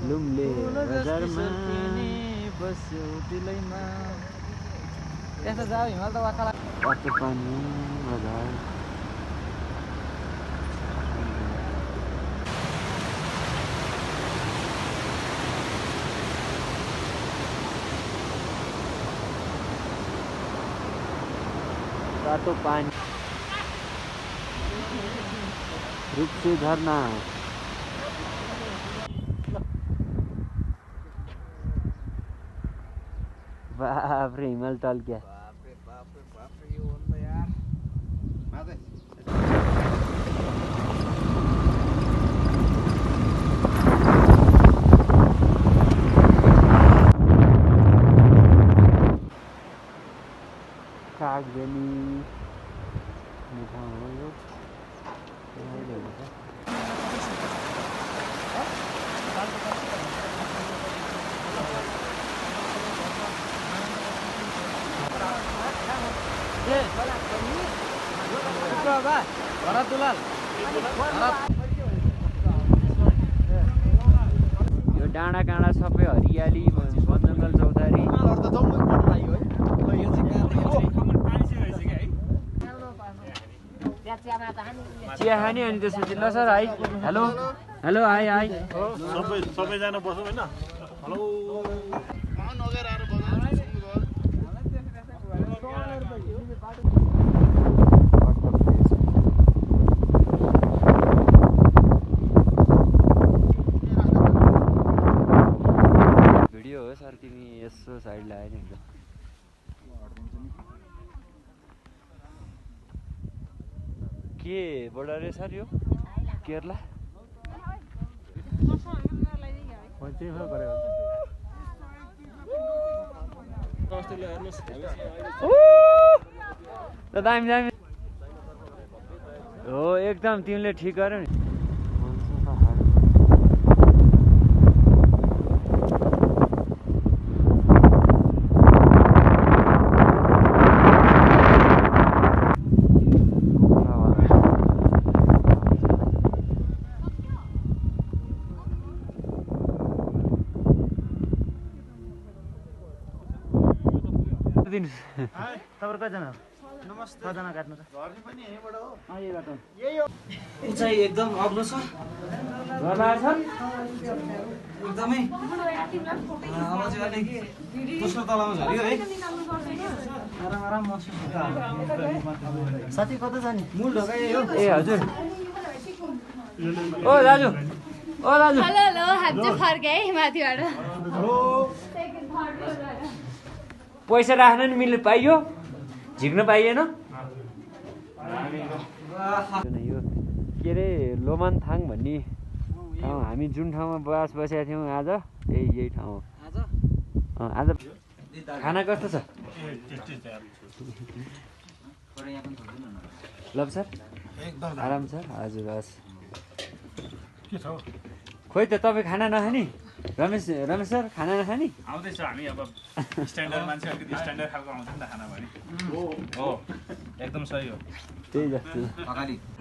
लुम्ले बजारमा बस्यो दिलैमा त्यस्तो जाऊ हिमाल त वाकाला कति पानी बजार रातो पानी रुख से झरना बाप रे हिमाल टल्क्या कागजनी यो डाँडा काँडा सबै हरियाली वन जङ्गल चौतारी चिया खाने अनि त्यसपछि ल sir hi hello hello hi high सबैजना बसौँ होइन हेलो भिडियो हो सर तिमी यसो साइड लगायो नि एकदम के बोर्डर रे सर यो केरला दामी दामी हो एकदम तिमीले ठिक गर्यौ नि तपाईहरु कतिजना नमस्ते कतिजना काट्नु छ घर पनि यहीबाट हो यही बाटो यही हो उचाइ एकदम अग्लो छ गर्दा छ एकदमै आवाज गर्ने कि दोस्रो तलामा झर्यो है आराम आराम महसुस हुन्छ साथी कता जाने मूल ढोका यही हो ए हजुर ओ दाजु ओ दाजु हेलो हेलो हात चाहिँ फर्के है माथिबाट पैसा राख्न नि मिल्नु पाइयो झिक्न पाइएन यो के अरे लोमानथाङ भन्ने ठाउँ हामी जुन ठाउँमा बसेका थियौँ आज यही ठाउँ हो आज खाना कस्तो छ ल सर आराम छ हजुर हस् खोइ त तपाईँ खाना नखाने रमेश सर खाना नखाने आउँदैछ हामी अब स्ट्यान्डर्ड मान्छे अलिकति स्ट्यान्डर्ड खालको आउँछ नि त खाना भने हो एकदम सही हो त्यही जस्तो